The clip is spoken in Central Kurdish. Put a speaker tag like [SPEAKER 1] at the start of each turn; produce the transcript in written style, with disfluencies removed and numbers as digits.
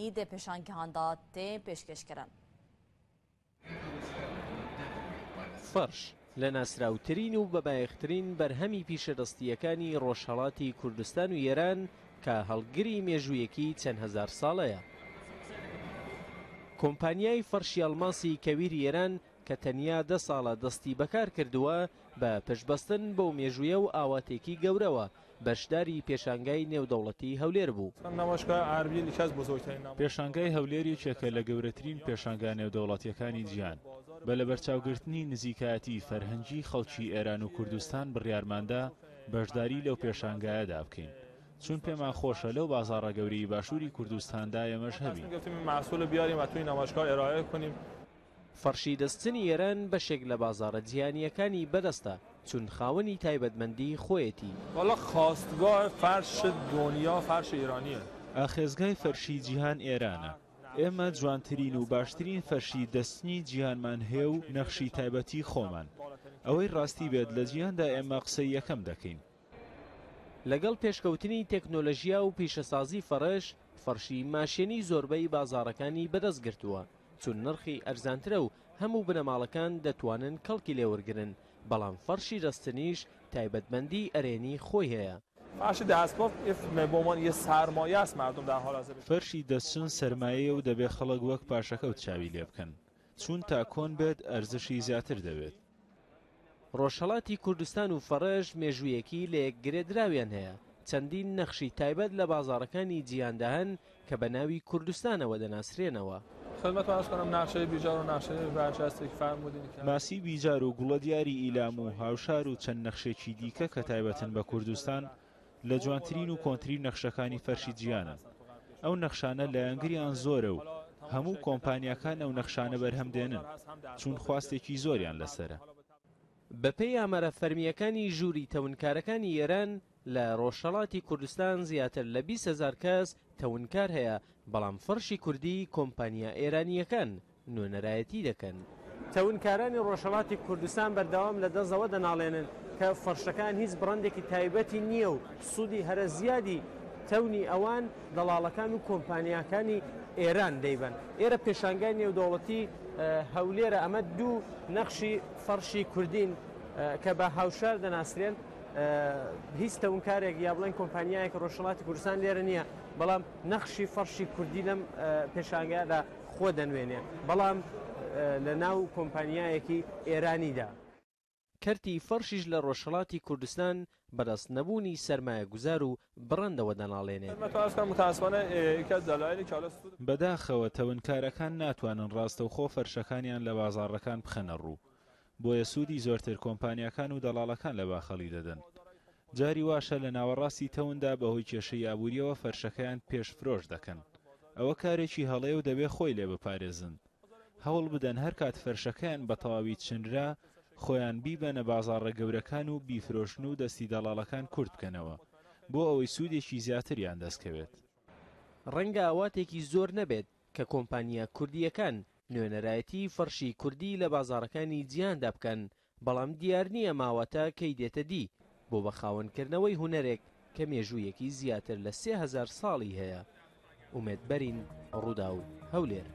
[SPEAKER 1] Îranî di pêşangehan de tên pêşkêşkirin.
[SPEAKER 2] فەرش، لە ناسراوترین و بەبایەخترین بەرهەمی پیشەدەستییەکانی ڕۆژهەڵاتی کوردستان و ئێران کە هەڵگری مێژوویەکی چەند هەزار ساڵەیە. کۆمپانیای فەرشی ئەڵماسی کەویری ئێران کە تەنیا دە ساڵە دەستی بەکار کردووە، بە پشتبەستن بەو مێژوویە و ئاواتێکی گەورەوە بەشداری پێشانگای نێودەوڵەتی هەولێر بوو.
[SPEAKER 3] پێشانگای هەولێر یەکێکە لە گەورەترین پێشانگا نێودەوڵەتییەکانی جیهان. بە لەبەرچاوگرتنی نزیکایەتی فەرهەنگی خەڵکی ئێران و کوردستان بڕیارماندا بەشداری لەو پێشانگایەدا بکەین. چون پێمان خۆشە لەو بازاڕە گەورەی باشووری کوردستاندا ئێمەش هەبین.
[SPEAKER 2] فەرشی دەستچنی ئێران بەشێک لە بازاڕە جیهانییەکانی بەدەستە، چون خاوەنی تایبەتمەندیی خۆیەتی.
[SPEAKER 3] ئاخێزگای فەرشی جیهان ئێرانە. ئێمە جوانترین و باشترین فەرشی دەستچنی جیهانمان هەیە و نەخشی تایبەتی خۆمان. ئەوەی ڕاستی بێت لە جیهاندا ئێمە قسەی یەکەم دەکەین.
[SPEAKER 2] لەگەڵ پێشکەوتنی تەکنۆلۆژیا و پیشەسازی فەڕش، فەڕشی ماشێنی زۆربەی بازاڕەکانی بەدەست گرتووە، چون نڕخی ئەرزانترە و هەموو بنەماڵەکان دەتوانن کەڵکی لێ وەرگرن، بەڵام فەڕشی دەستنیش تایبەتمەندی ئەرێنی خۆی هەیە.
[SPEAKER 3] فەرشی دەستچن سەرمایەیە و دەبێ خەڵک وەک پاشەکەوت چاوی لێ بکەن، چون تا کۆن بێت ئەرزشی زیاتر دەبێت.
[SPEAKER 2] ڕۆژهەڵاتی کوردستان و فەڕش مێژوویەکی لەیەک گرێدراویان هەیە، چەندین نەخشی تایبەت لە بازاڕەکانی جیهاندا هەن کە بە ناوی کوردستانەوە دەناسرێنەوە.
[SPEAKER 3] ماسی بیجار و گوڵە دیاری ئیلام و هاوشار و چەند نەخشێکی دیکە کە تایبەتن بە کوردستان لە جوانترین و کۆنترین نەخشەکانی فەرشی جیهانن. ئەو نەخشانە لایەنگریان زۆرە و هەموو کۆمپانیاکان ئەو نەخشانە بەرهەم دێنن، چوون خواستێکی زۆریان لەسەرە.
[SPEAKER 2] بەپێی ئامارە فەرمییەکانی ژووری تەونکارەکانی ئێران، لە ڕۆژهەڵاتی کوردستان زیاتر لە 20 هەزار کەس تەونکار هەیە، بەڵام فەرشی کوردی کۆمپانیا ئێرانییەکان نوێنەرایەتی دەکەن. تەونکارانی ڕۆژهەڵاتی کوردستان بەردەوام لە دەست ئەوە دەناڵێنن کە فەرشەکان هیچ بڕەندێکی تایبەتی نییە و سوودی هەرە زیادی تەونی ئەوان دەڵاڵەکان و کۆمپانیاکانی ئێران دەیبەن. ئێرە پێشانگای نێودەوڵەتی هەولێرە، ئەمە دوو نەخشی فەرشی کوردین کە بە هاوشار دەناسرێن. هیچ تەونکارێک یا بڵێن کۆمپانیایەک ڕۆژهەڵاتی کوردستان لێرە نییە، بەڵام نەخشی فەرشی کوردی لەم پێشانگایەدا خۆ دەنوێنێ، بەڵام لە ناو کۆمپانیایەکی ئێرانیدا. کەرتی فەرشیش لە ڕۆژهەڵاتی کوردستان بەدەست نەبوونی سەرمایەگوزار و بڕەندەوە دەناڵێنێت.
[SPEAKER 3] بەداخەوە تەونکارەکان ناتوانن ڕاستەوخۆ فەرشەکانیان لە بازاڕەکان بخەنە ڕوو، بۆیە سوودی زۆرتر کۆمپانیاکان و دەڵاڵەکان لە باخەڵی دەدەن. جاری واشە لە ناوەڕاستی تەوندا بەهۆی کێشەی ئابوورییەوە فەرشەکەیان پێش فرۆش دەکەن. ئەوە کارێکی هەڵەیە و دەبێ خۆی لێ بپارێزن. هەوڵ بدەن هەر کات فەرشەکەیان بە تەواوی چنرا، خۆیان بیبەنە بازاڕە گەورەکان و بیفرۆشن و دەستی دەڵاڵەکان کورت بکەنەوە، بۆ ئەوەی سوودێکی زیاتریان دەست کەوێت.
[SPEAKER 2] ڕەنگە ئاواتێکی زۆر نەبێت کە کۆمپانیا کوردییەکان نوێنەرایەتی فەرشی کوردی لە بازاڕەکانی جیهاندا بکەن، بەڵام دیار نییە ماوەتە کەی دێتە دی بۆ بە خاوەنکردنەوەی هونەرێک کە مێژوویەکی زیاتر لە 3000 ساڵی هەیە. ئومێد بەرین، ڕووداو، هەولێر.